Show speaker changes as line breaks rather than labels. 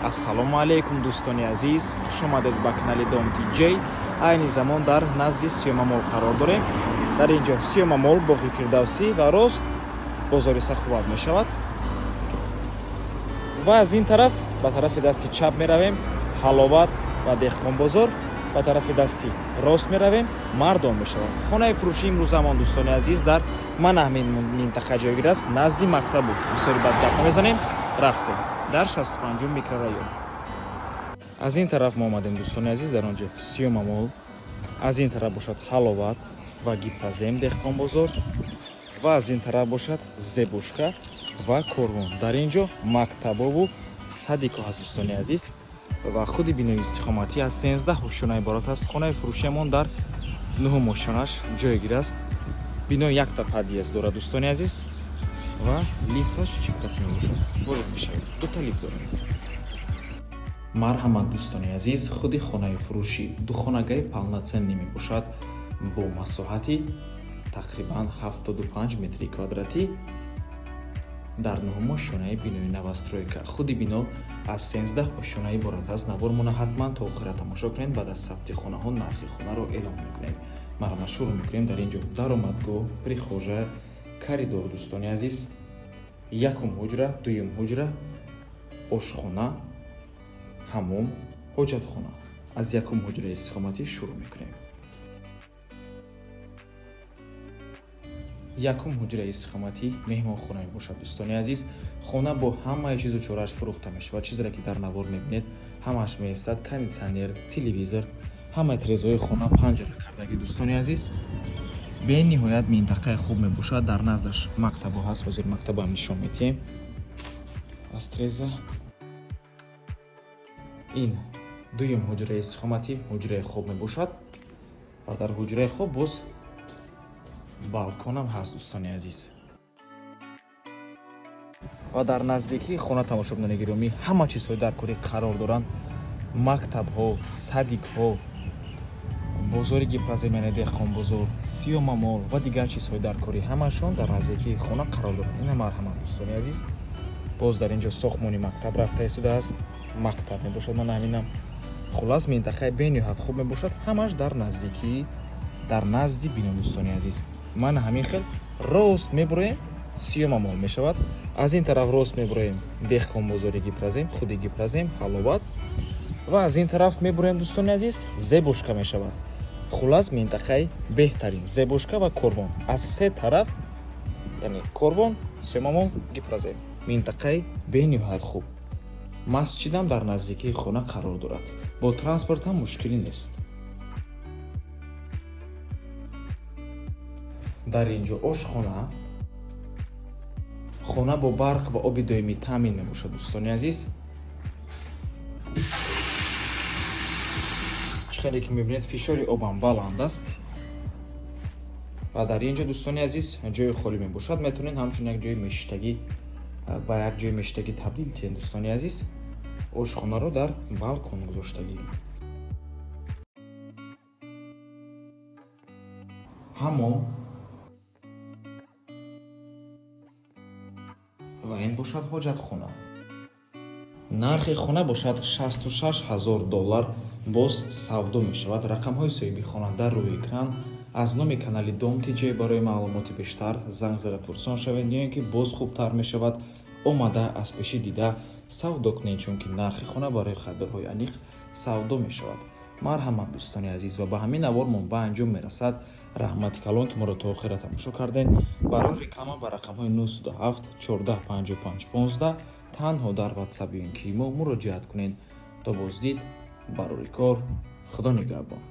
Ассалому алайкум, дӯстони азиз, хуш омадед ба канали Дом ТJ. Айни замон дар назди Сиёмамол қарор дорем. Дар ин ҷо Сиёмамол, боғи Фирдавсӣ ва рост бозори Саховат мешавад. Ва аз ин тараф ба тарафи дасти чап меравем, Ҳаловат ва Деҳқонбозор, ба тарафи дасти рост меравем, Мардон мешавад. Хонаи фурӯшии имрӯзамон, дӯстони азиз, дар мана ҳамин минтақа ҷойгир аст, назди мактабу. Бисёри бад гап намезанем, рафтем. Дар 65-ум микрорайон. Аз ин тараф мо омадем, дӯстони азиз, дар он ҷо Сиёмамол, аз ин тараф бошад Ҳаловат ва Гипрозем, Деҳқонбозор, ва аз ин тараф бошад Зебушка ва Корвон. Дар ин ҷо мактабову садико ҳаст, дӯстони азиз, ва худи бинои истиқоматӣ аз 13 ошёна иборат аст. Хонаи фурӯшиамон дар нуҳум ошёнаш ҷойгир аст. Бино якта подъезд дорад, дӯстони азиз, ва лифташ чиптати мебошад. Ворид мешавед, дута лифт дорад. Марҳамат, дӯстони азиз, худи хонаи фурӯшӣ духонагаи полноценный мебошад бо масоҳати тақрибан 75 метри квадратӣ дар нуҳум ошёнаи бинои новостройка. Худи бино аз 13 ошёна иборат аст. Навормона ҳатман то охира тамошо кунед. Баъд аз сабти хонаҳо нархи хонаро эълон мекунем. Марҳамат, шурӯъ мекунем. Дар ин ҷо даромадгоҳ, прихожая, коридор, дӯстони азиз, якум ҳуҷра, дуюм ҳуҷра, ошхона, ҳамом, ҳоҷатхона. Аз якум ҳуҷраи истиқоматӣ шурӯъ мекунем. Якум ҳуҷраи истиқоматӣ меҳмонхона мебошад, дӯстони азиз. Хона бо ҳамаи чизу чорааш фурӯхта мешавад. Чизере ки дар навор мебинед, ҳамааш меистад: кондитсионер, телевизор, ҳамаи трезои хона панҷара кардагӣ, дӯстони азиз. Бениҳоят минтақаи хуб мебошад. Дар наздаш мактабо ҳаст, ҳозир мактабам нишон медиҳем аз треза. Ин дуюм ҳуҷраи истиқоматӣ, ҳуҷраи хоб мебошад, ва дар ҳуҷраи хоб боз балконам ҳаст, дӯстони азиз. Ва дар наздикии хона, тамошобинони гиромӣ, ҳама чизҳои даркорӣ қарор доранд: мактабҳо, садикҳо, бозори Гипрозем, яъне Деҳқонбозор, Сиёмамол ва дигар чизҳои даркорӣ ҳамашон дар наздикии хона қарор доранд. Ина, марҳамат, дӯстони азиз, боз дар ин ҷо сохтмони мактаб рафта истодааст, мактаб мебошад мана ҳаминам. Хуллас, минтақаи бениҳоят хуб мебошад, ҳамаш дар наздикии, дар назди бино. Дӯстони азиз, мана ҳамин хел рост мебуроем, Сиёмамол мешавад, аз ин тараф рост мебуроем, Деҳқонбозори Гипрозем, худи Гипрозем, Ҳаловат, ва аз ин тараф мебуроем, дӯстони азиз, Зебушка мешавад. Хуллас, минтақаи беҳтарин, Зебушка ва Корвон аз се тараф, яъне Корвон, Сиёмамол, Гипрозем, минтақаи бениҳоят хуб. Масҷидам дар наздикии хона қарор дорад, бо транспортам мушкилӣ нест. Дар ин ҷо ошхона. Хона бо барқ ва оби доимӣ таъмин мебошад, дӯстони азиз. Чӣ хеле ки мебинед, фишори обам баланд аст. Ва дар ин ҷо, дӯстони азиз, ҷои холӣ мебошад, метавонед ҳамчун як ҷои мешиштагӣ, ба як ҷои мешиштагӣ табдил диҳед. Дӯстони азиз, ошхонаро дар балкон гузоштагӣ. Ҳамом ва ин бошад ҳоҷатхона. Нархи хона бошад 66 ҳазор доллар, боз савдо мешавад. Рақамҳои соҳиби хона дар рӯи экран. Аз номи канали Дом ТJ барои маълумоти бештар занг зада пурсон шавед, ё ин ки боз хубтар мешавад, омада аз пешӣ дида савдо кунед, чунки нархи хона барои харидорҳои аниқ савдо мешавад. Марҳамат, дӯстони азиз, ва ба ҳамин навормон ба анҷом мерасад. Раҳмати калон, ки моро то охира тамошо кардем. Барои реклама ба рақамҳои 907 14 55 15 танҳо дар ватсап ё ин ки имо муроҷиат кунед. То боздид, барори кор, Худо нигаҳбон.